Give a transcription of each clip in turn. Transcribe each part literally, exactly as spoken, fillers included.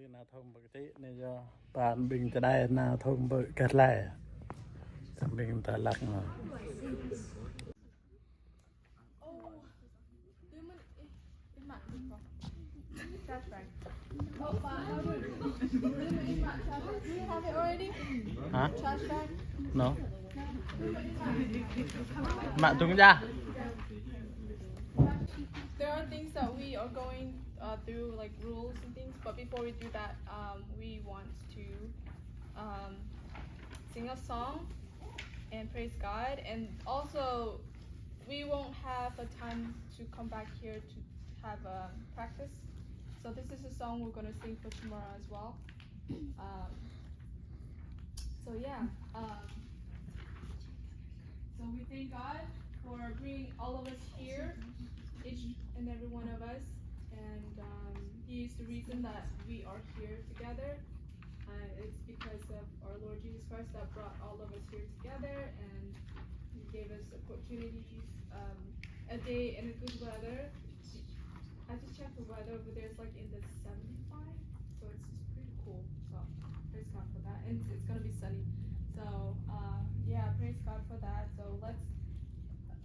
Nao thông ƀơi kơtĭ anai yơh, ƀing ƀing čơđai nao thông ƀơi kơtlaih. Tơm ƀing ta lăng nao. Trash bag. Oh, but how do we, do we have it already? Hả? Trash bag. No. Mă tŭng ja. There are things that we are going, uh, through, like, rules and things, but before we do that, um, we want to, um, sing a song and praise God. And also, we won't have a time to come back here to have a practice. So this is a song we're gonna sing for tomorrow as well. Um, so yeah, um, so we thank God for bringing all of us here, each and every one of us, and, um, He is the reason that we are here together. Uh, it's because of our Lord Jesus Christ that brought all of us here together, and He gave us opportunities, um, a day and a good weather. I just checked the weather over there. It's, like, in the seventy-five, so it's just pretty cool. So praise God for that. And it's gonna be sunny. So, uh, yeah, praise God for that. So let's,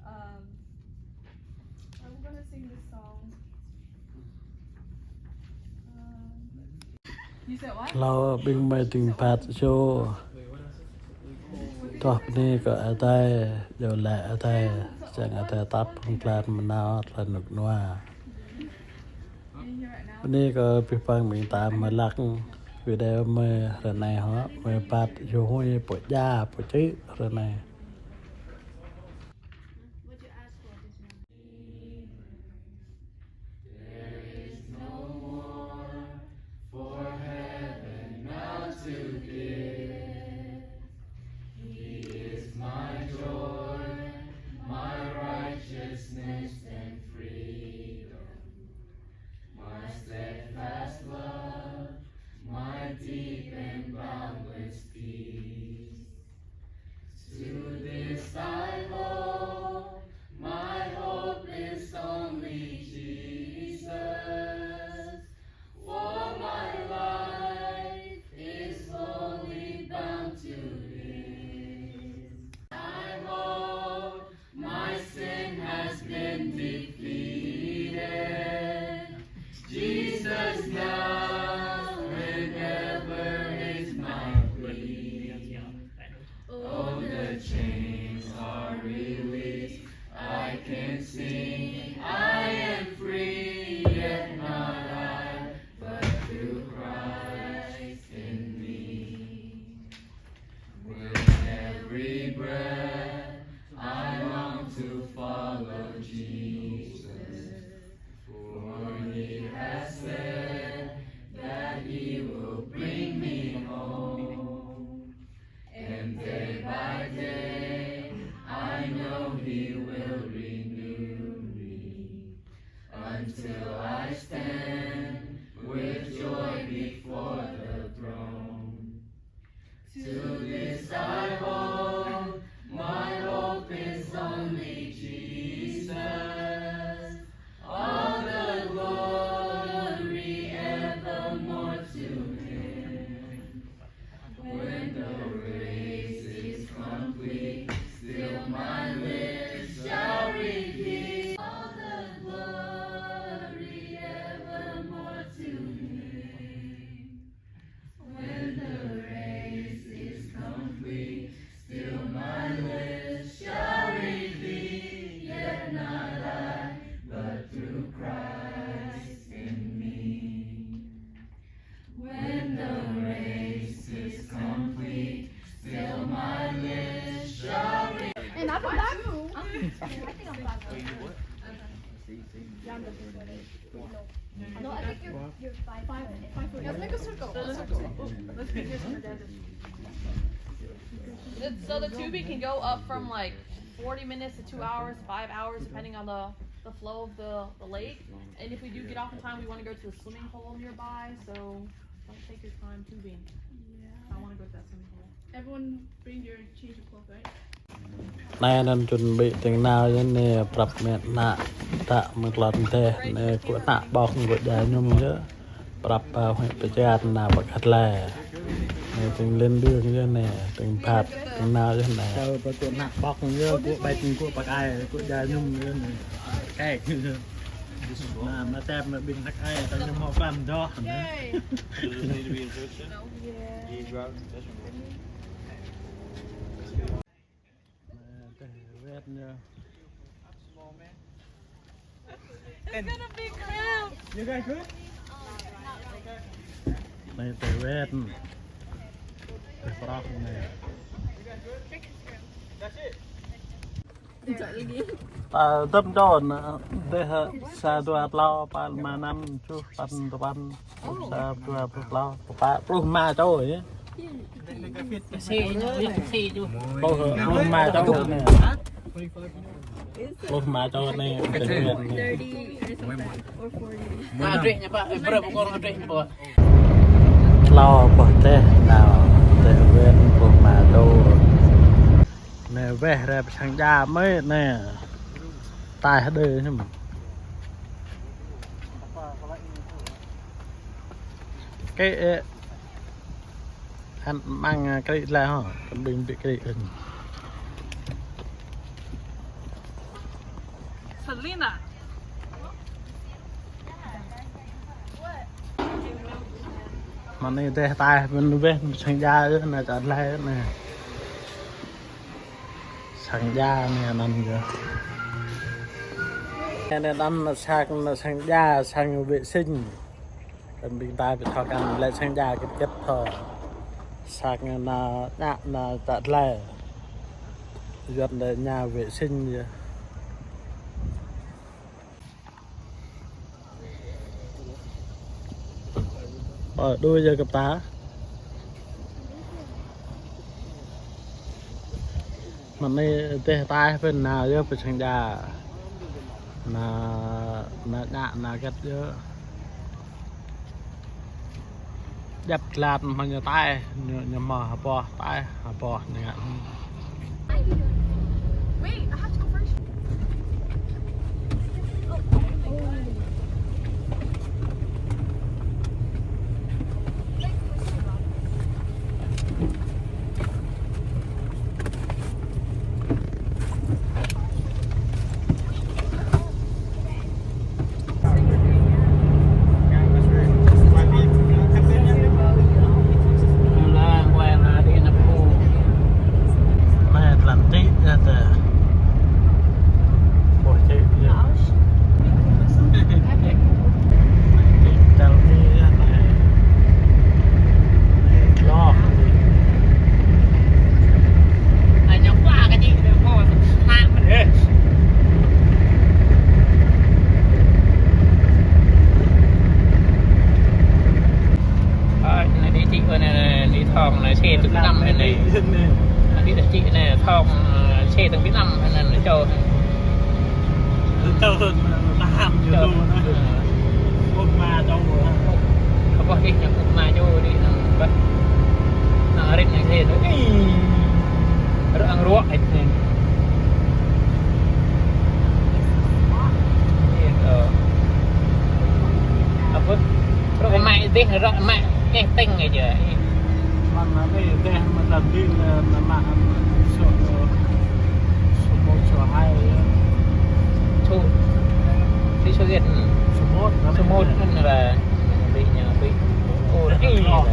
um, I'm gonna sing this song. Um, Hlâo ƀing mơi ding phat čô. Tuah bơni kơ Adai, djru laĭ Adai, čang Adai tăp pơkơ̆n mơnao tơlơi rơnŭk rơnua. Bơni kơ abih bang ƀing ta mơ̆ lăng video mơi ră anai hŏ, mơi phat čô huĭ pô ja pô čih ră anai. There is no more for heaven now to give. He is my joy, my righteousness and freedom, my steadfast love, my deep and boundless peace. To this I hold, my hope is only Jesus. For my life is wholly bound to Him. I hold, my sin has been defeated. Jesus now and ever is my plea. Oh, the chains are released. I can sing, I am free, yet not I, but through Christ in me. With every breath, I long to follow Jesus, for He has said that He will bring me home. And day by day, I know He will renew me, until I stand with joy before the throne. To this I hold, my hope is only Jesus. All the glory evermore to Him. When the race is complete, still my lips shall repeat. All the glory evermore to Him. When the race is complete, still my lips shall repeat, yet not I, but through Christ in me. When the race is complete, still my lips shall repeat. And I've been back. I think I'm back. Yeah, I'm back. No, I think you're, you're five. Five, five foot. Let's make a circle. Let's circle. Let's make this one. The, so the tubing can go up from, like, forty minutes to two hours, five hours, depending on the, the flow of the, the lake. And if we do get off in time, we wanna go to the swimming hole nearby, so don't take your time tubing. Yeah. I wanna go to that swimming hole. Everyone bring your change of clothes, right? Anai anŭn chuẩn bị tơ̆ng nao yơh, anai prăp mĕt ană, ta mơ̆ klon teh, anai kơ ană ƀok kơ djai ñu yơh. Prăp ba huĭ pơčat nao pơ Kăt Lê. Anai tơ̆ng lên đường yơh anai, tơ̆ng phat, tơ̆ng nao yơh anai. Tơ̆ng pơ kuŏ nă ƀŏk yơh, kuŏ ƀač, kuŏ pơkai, kuŏ ja ñum yơh anai. Kek. Nă, nă tep nă ƀing hnăk ai, ta ñum hŏ pam doh. Yay. It's gonna be cramped. You guys good? Anai tơwet. Tơprăp anai. Ta dơ̆m čô anai, dêh sa dua klâo, pă rơma năm, tơjuh, păn, tơpăn, sa dua pluh klâo, pă pluh rơma čô yơh. Pluh, pluh rơma čô anai. Pluh rơma čô anai, dêh anai. Klâo boh dêh nao, dêh wơ̆t pluh rơma čô. Anai weh rai pơ sang ja mơ̆ anai. Taih đơi hiư̆m. Kĕ, ơ, hăn măng, ơ, krĭ tơlơi hŏ, kăn ƀing ƀĭ krĭ. Selina. Mơ̆ng anai dêh taih ƀing weh sang ja yơh, anai čar laih anai. Sang ja anai anăn yơh. Anai anăn sang, sang ja, sang vệ sinh. Kăn ƀing ta ƀu thâo kăn lĕ sang ja kĭt kĭt thâo. Sang anai ñă anai čar laih. Yuan anai nhà vệ sinh yơh. Ơ, đuaĭ yơh kơ ta. Mơ̆ng anai dêh taih pơ anai yơh pơ sang ja. Anai, anai ñă, anai kĕt yơh. Djăp tlat mă ñu taih, ñu, ñu mă ha boh taih, ha boh ñu ngă. Wait, I have to go first. Ơ, anai đi chị ơi, anai, anai, đi thong anai, xe tơ̆ng pĭ năm anai. Anai đi chị anai, thong, ơ, xe tơ̆ng pĭ năm anai, anai, châu. Châu, anai, anai, châu. Ơ. Ơ, ma châu. Kơ boh đi, anai, ơ, ma châu đi, anai, bơ̆t. Anai, rĭm anai, xe tơ̆ng. Ih. Rơ̆ng ruă, ih, anai. Ih, ơ. Apa? Rơ̆ng mă dih, rơ̆ng mă keh teng aja. Mơ̆ng anai dih mă tơlơi mă, mă, mă, số, số một, số hai. Số, số, số một. Số một anŭn lah. Ƀing ñu, ƀing. Ơ, ih. Ơ,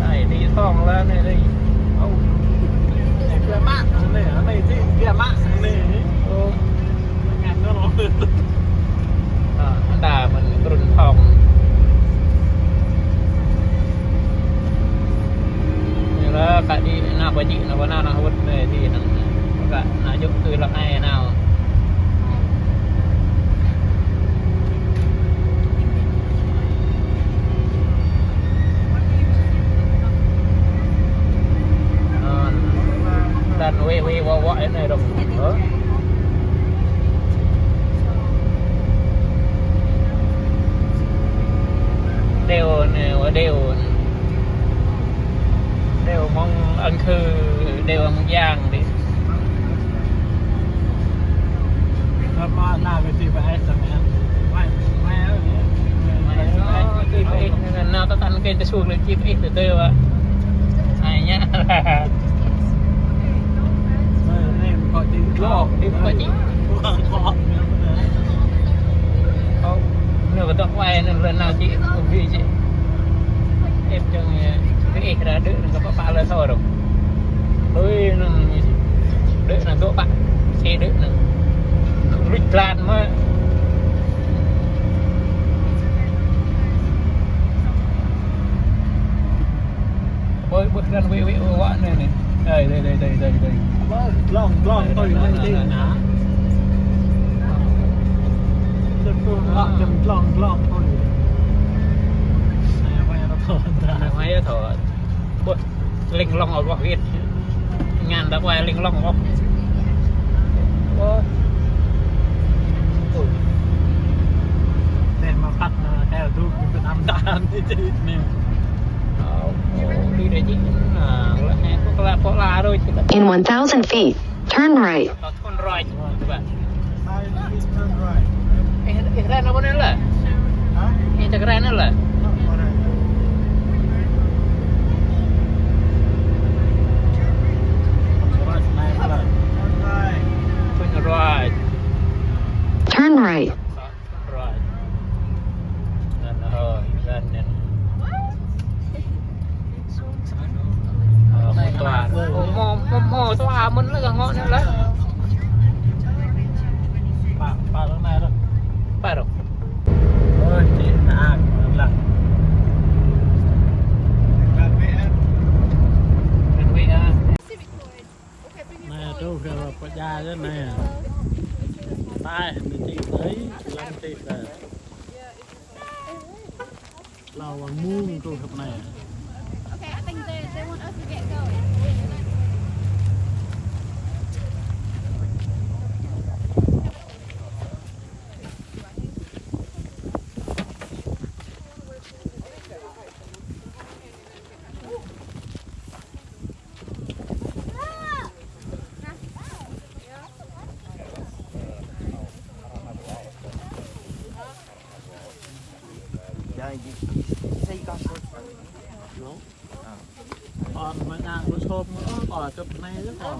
anai đi thong lah anai đi. Ơ. Anai, anai đi, anai đi. Ơ. Ơ, anŭn đa mơ̆n trŭn thong. Ñu lah kơ đi nao pơ jĭ, nao pơ anai, nao wơ̆t anai đi anŭn. Kơ nao jŏk kơ lăng ai nao. Ơ, đan wê wê wă wă anai dong. Ơ. Đeo anai, wă đeo. Đeo mơ̆ng An Khê, đeo mơ̆ng Yang đi. Mă anai wơ̆t đi pơ ai tơ̆ng ya. Mai, mai, ơ. Tơ suông lĕ čip ih tơ tơ wă. Ai ñă. Ơ, anai kâo čih glông. Ih kâo čih. Kâo, anŭn kâo dŏ wai anŭn lĕ nao čih, kâo ƀu čih. Ih čang, ơ, ih ra đơ anŭn kâo pă lĕ thâo rŏ. Ơi, anŭn đơ anŭn dŏ pă. Xe đơ anŭn. Luč tlan mơ̆. Ơi, ƀuh lăn wĕ wĕ wă anai anai. Đây, đây, đây, đây, đây, đây. Ơ, glông, glông, tôi lên đây nè. Tôi, tôi, glông, glông, tôi. Anai, anai, anai, anai. Ƀuh, ling glông ôh, ƀuh, wĕt. Ngăn đăp wai ling glông ôh. Ơ. Ui. Anai mă păt anai, kâo dŏ kơ pơtăm đan anai čih anai. Ơ, ơ, đi đây čih. Anai, lăi anai, pŏk la, pŏk la rồi čih. In one thousand feet, turn right. Turn right. Five feet, turn right. Ih, ih, rai nao pơ anai lĕ? Hă? Ih, čak rai anai lĕ? Nao pơ anai. Turn right. Turn right. Turn right. Turn right. Anŭn, ơ, anŭn, anŭn. Ơ, hmâo dua. Ơ, hmâo, hmâo, hmâo dua mơ̆n lĕ, kâo ngŏ anai lĕ. Pă, pă lăng anai lĕ. Pă rŏ. Ơi, čih anai lăng. Anŭn wĕ, ơ. Anai, truh kơ pơdjai anai. Tơl anai čih tui, lăng čih tui. Lao wang mơ̆ng truh kơ anai. Okay, I think they, they want us to get going. Ơ, mơ̆ng anai kâo sop mơ̆, ơ, kâo čŏp anai lĕ kâo.